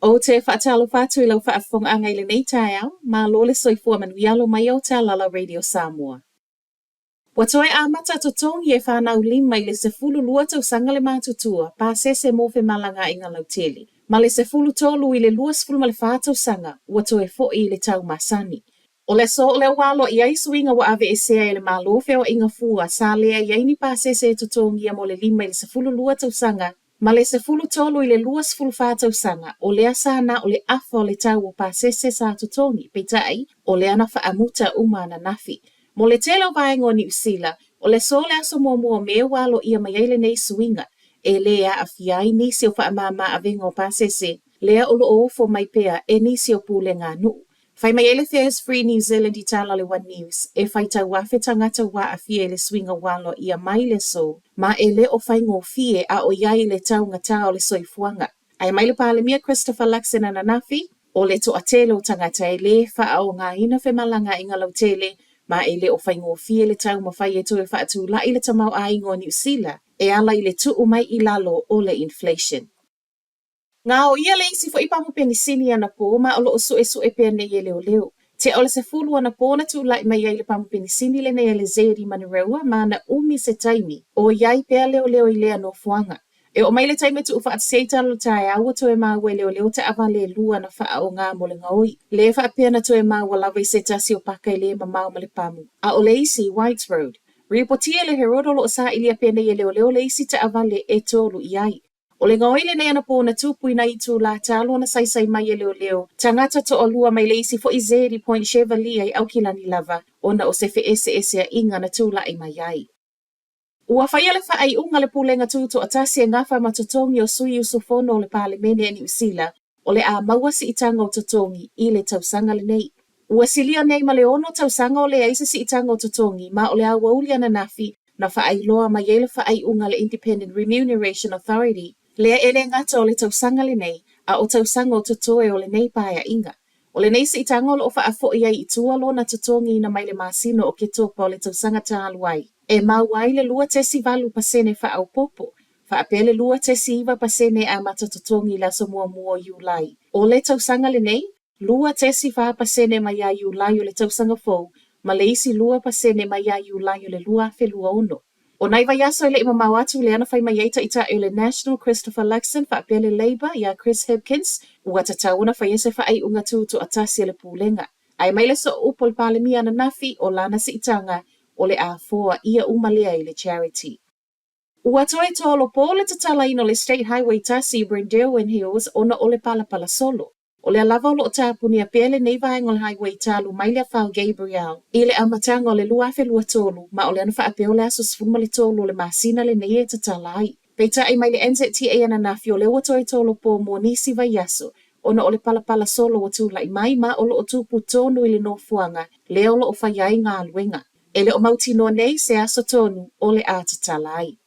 Ou te faatalofa atu i lau faafofogaaga i lenei taeao, malo le soifua manuia alo mai o Talala Radio Samoa. Ua toe amata totogi e fanau 5 i le 12 tausaga le matutua, pasese mo femalagaaiga lautele. Ma le 13 i le 24 tausaga, ua toe foi i le tau masani. O le aso lea ua aloaia ai suiga ua aveesea e le Malo feoaiga fua sa leai ai ni pasese e totogia mo le 5 i le 12 tausaga ma le 13 i le 24 tausaga, o lea sa na o le afa o le tau o pasese sa totogi, peitai, o lea na faamuta uma ananafi. Mo le tele o vaega o Niu Sila, o le aso le aso muamua o Me ua aloaia mai ai lenei suiga, e lē aafia ai nisi o faamama avega o pasese, lea o lo o ofo mai pea e nisi o pulega a nuu. Fai mai ai le Fares Free New Zealand i tala o le One News, e faitau afe tagata ua aafia i le suiga ua aloaia mai le aso, ma e le o faigofie a o i ai le taugatā o le soifuaga. Ae mai le Palemia Christopher Luxon ananafi, o le toatele o tagata e lē faaaogaina femalagaaiga lautele ma e le o faigofie le taumafai e toe faatula'i le tamaoaiga o Niu Sila e ala i le tuu mai i lalo o le inflation. Gaoia le isi foi pamu penisini anapo ma o lo o suesue pea nei e leoleo. Tea o le 10 anapo na tulai mai ai le pamu penisini lenei a le ZD Manurewa ma na umi se taimi o i ai pea leoleo i lea nofoaga. E oo mai le taimi e tuufaatasi ai tala o le taeao ua toe maua e leoleo taavale e lua na faaaoga mo le gaoi. Lē faapea na toe maua lava i se tasi o paka e lē mamao ma le pamu, a o le isi i Whites Road. Ripotia e le Herald o lo o sailia pea nei e leoleo le isi taavale e tolu i ai. O le gaoi lenei anapo na tupu i nai itulā talu ona saisai mai e leoleo tagata toalua mai le isi foi ZD Point Chevalier i Aukilani lava ona o se feeseeseaiga na tulai mai ai. Ua faia le faaiuga a le Pulega Tutoatasi e gafa ma totogi o sui usufono o le Palemene a Niu Sila o le a maua siitaga o totogi i le tausaga lenei. Ua silia nei ma le ono tausaga o leai se siitaga o totogi ma o le aoauli ananafi na faailoa mai ai le faaiuga a le Independent Remuneration Authority lea e le gata o le tausaga lenei a o tausaga o totoe o lenei paeaiga. O lenei siitaga o lo o faafoi ai i tua lona totogiina mai le masina o Oketopa o le tausaga talu ai, e maua ai le 2.8% faaopoopo, faapea le 2.9% e amata totogi i le aso muamua o Iulai o le tausaga lenei, 2.4% mai ia Iulai o le tausaga fou ma le isi 2% mai ia Iulai o le 2026. O nai vaiaso e le i mamao atu lea na fai mai ai taitai o le National Christopher Luxon faapea le Labour iā Chris Hipkins ua tatau ona faia se faaiuga tutoatasi a le Pulega. Ae mai le sooupu o le Palemia ananafi o lana siitaga o le a foaia uma lea i le charity. Ua toe tolopo le tatalaina o le State Highway 1 i Brynderwyn Hills ona o le palapala solo. O lea lava o lo o tapunia pea lenei vaega o le Highway talu mai le afa o Gabrielle i le amataga o le 2023 ma o lea na faapea o le aso 13 o le masina lenei e tatala ai. Peitai mai le NZTA ananafi o lea ua toe tolopo mo nisi vaiaso ona o le palapala solo ua tulai mai ma o lo o tupu tonu i le nofoaga lea o lo o faia ai galuega. E le o mautinoa nei se aso tonu o le a tatala ai.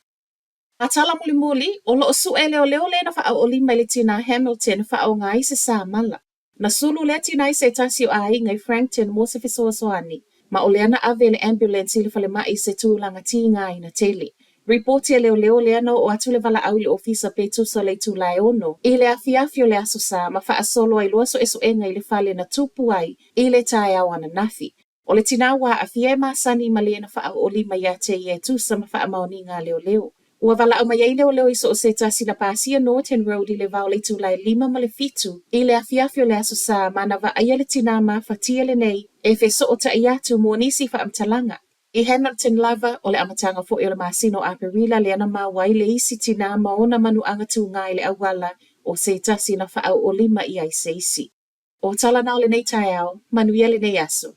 Nā tala mulimuli, o lo o suʻe leoleo lē na faaoolima i le tinā Hamilton faaaoga ai se samala. Na sulu lea tinā i se tasi o aiga i Frankton mo se fesoasoani, ma o lea na ave e le ambulance i le falemai i se tulaga tigaina tele. Ripoti a leoleo lea na oo atu le valaau i le ofisa pe tusa o le itula e ono i le afiafi o le Aso Sa ma faasolo ai loa suesuega i le fale na tupu ai i le taeao ananafi. O le tinā ua aafia e masani ma le na faaoolima iā te ia e tusa ma faamaoniga a leoleo. Ua valaau mai ai leoleo i so o se tasi na pasia Norton Road i le va o le itula e 5 ma le 7 i le afiafi o le Aso Sa ma na vaaia le tinā mafatia lenei e fesootai atu mo nisi faamatalaga. I Hamilton lava, o le amataga foi o le masina o Aperila lea na maua ai le isi tinā ma ona manuaga tūgā i le auala o se tasi na faaoolima i ai se isi. O tala na o lenei taeao, manuia lenei aso.